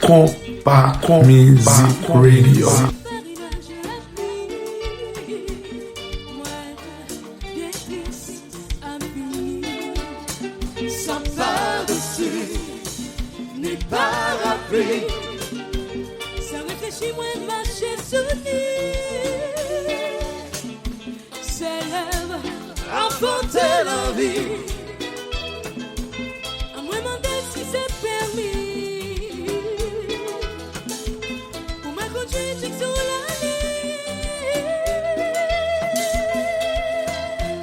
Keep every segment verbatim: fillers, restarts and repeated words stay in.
Konpa Mizik Radio. Sa pa resi, ni pa rapid. San reflechi, mwen mache sou li. Se lèv anfante lavi. An mwen mande si se pèmi pou mwen kondui jik sou lali.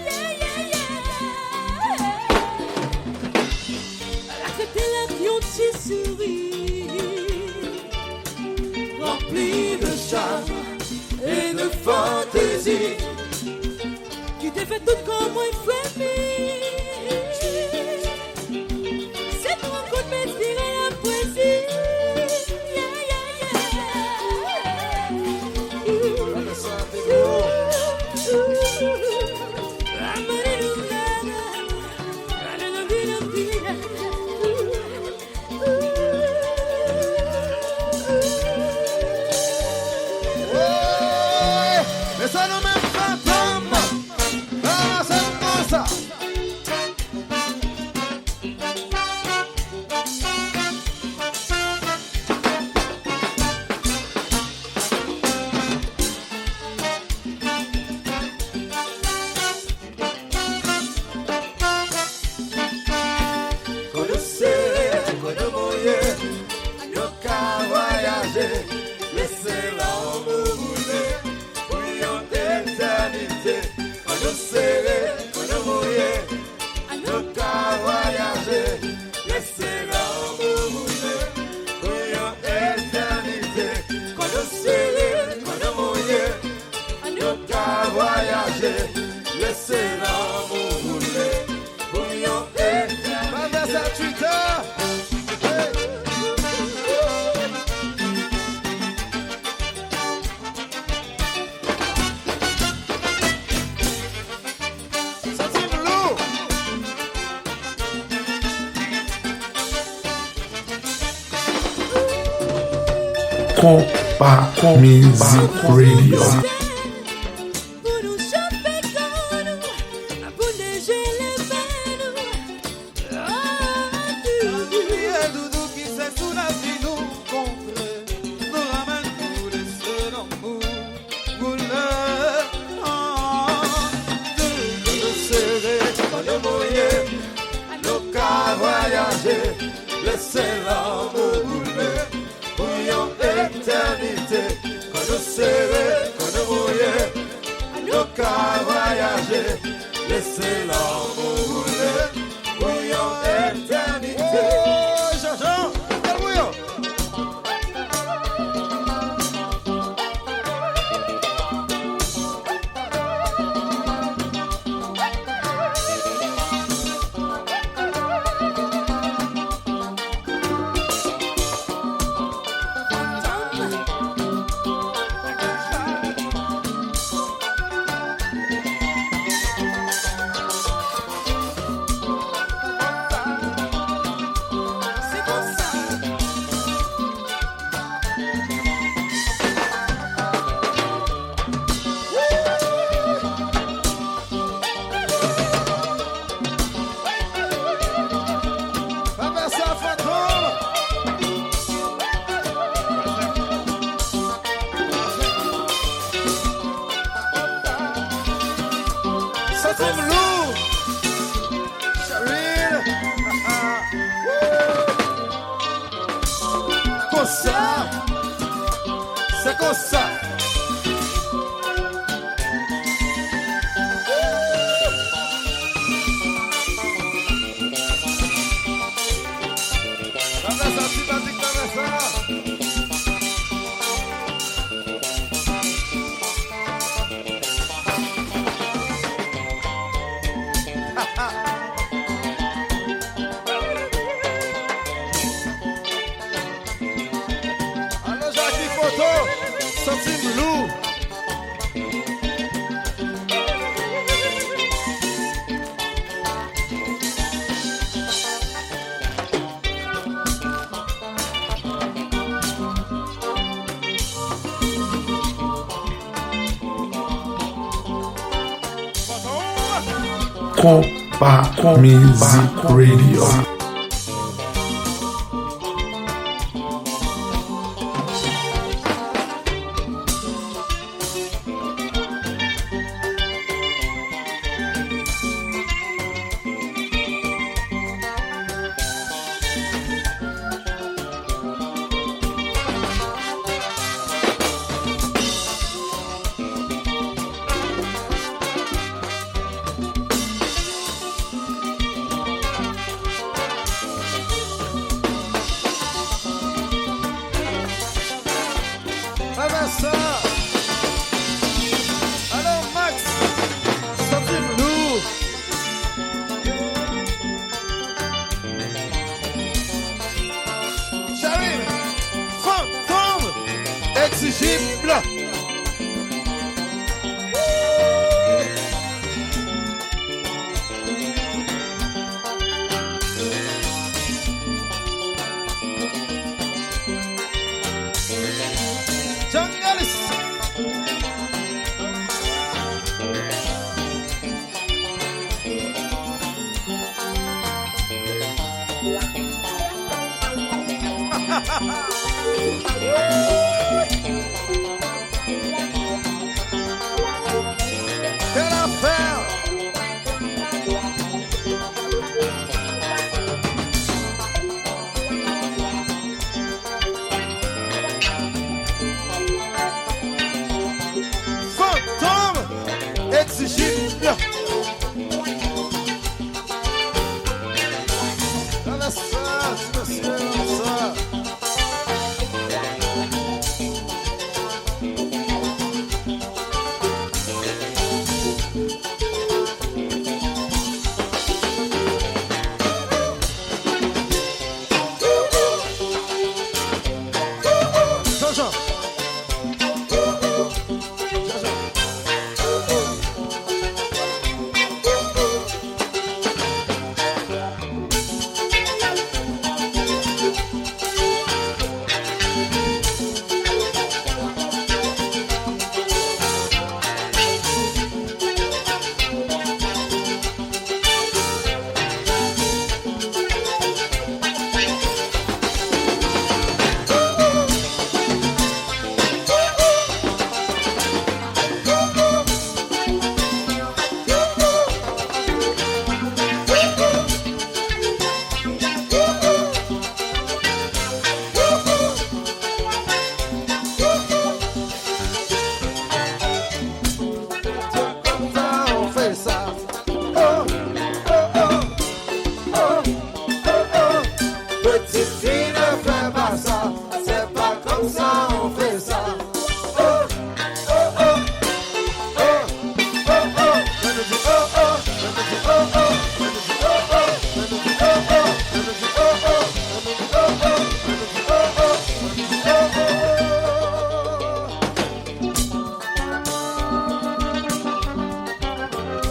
Yeah, yeah, yeah. Aksepte l ak yon ti souri ranpli de cham e de fantezi ki te fè tout kò mwen fremi. Se pou yon kout men enspire la pwezi. Yeah, yeah, yeah. Woy! Mesye nou menm fantom! Balanse m konsa! Kò nou sere, kò nou mouye, an nou ka vwayaje, lese lanmou boule pou yon etènite. Kò nou sere, kò nou mouye, an nou ka vwayaje, lese lanmou boule pou yon etènite. Kò nou sere, kò nou mouye, an nou ka vwayaje, lese lanmou boule pou yon etènite. Pa fè sa, Twitter. Hey. Santi m lou. Konpa Mizik Radio. Pou nou chofe kò nou, pou nou jele men nou. Ann bliye doudou ki se sou lavi nou kontre. Nou renmen nou lese lanmou boule. Kò nou sere, kò nou mouye, an nou ka vwayaje, lese lanmou boule pou yon etènite. Kò nou sere, kò nou mouye, an nou ka vwayaje, lese lanmou boule pou yon etènite. Oh, Jean-Jean, bèl bouyon. Pa fè sa, Fantom. Santi m lou. Cheryl. Konsa. Se konsa. Travèse, ti Patrick, travèse. Alo, Jackie Photo, santi m Konpa Mizik Radio. Renmen sa. Alò, Max, santi m lou. Cheryl, Fantom, Exigible. Jungles. Bèl afè. Fantom Exigible. Gade sa, ti mesye, gade sa. Jean-Jean. Jean-Jean. Konsa ou fè sa. Oh, oh, oh, oh, oh, oh. Petite fille, ne fais pas ça. C'est pas comme ça on fait ça. Oh, oh, oh, oh.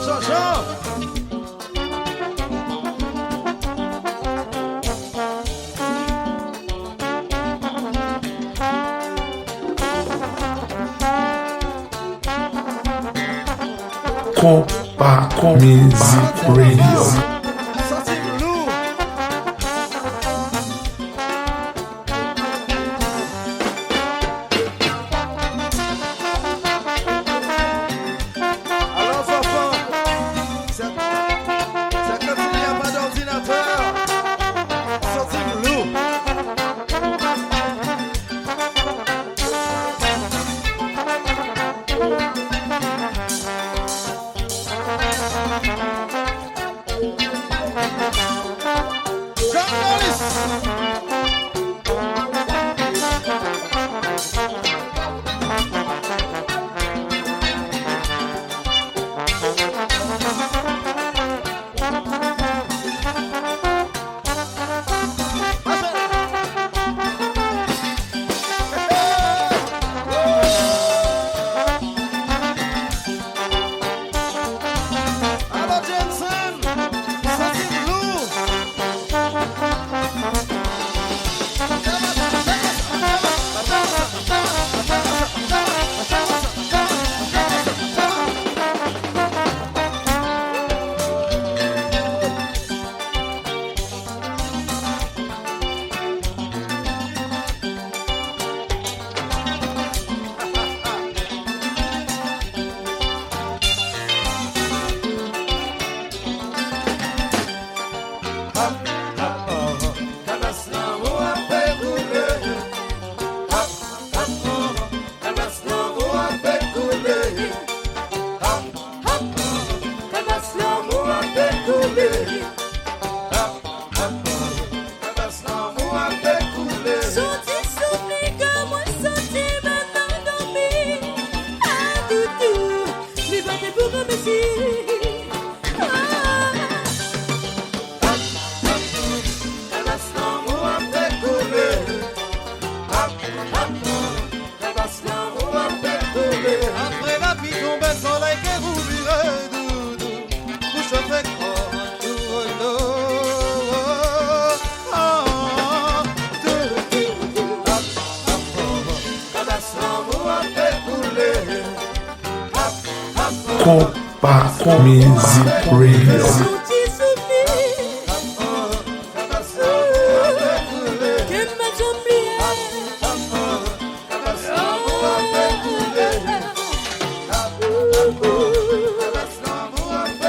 Jean-Jean. Konpa Mizik Radio. Santi m lou. Alò, Fanfan, se, se kantik li a pa nan òdinatè. Santi m lou. Apre lapli tonbe, solèy ke pou vire doudou, pou chofe kò nou. Konpa Mizik Radio.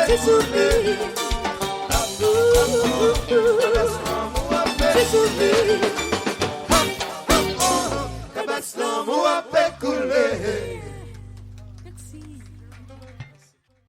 Ti souri.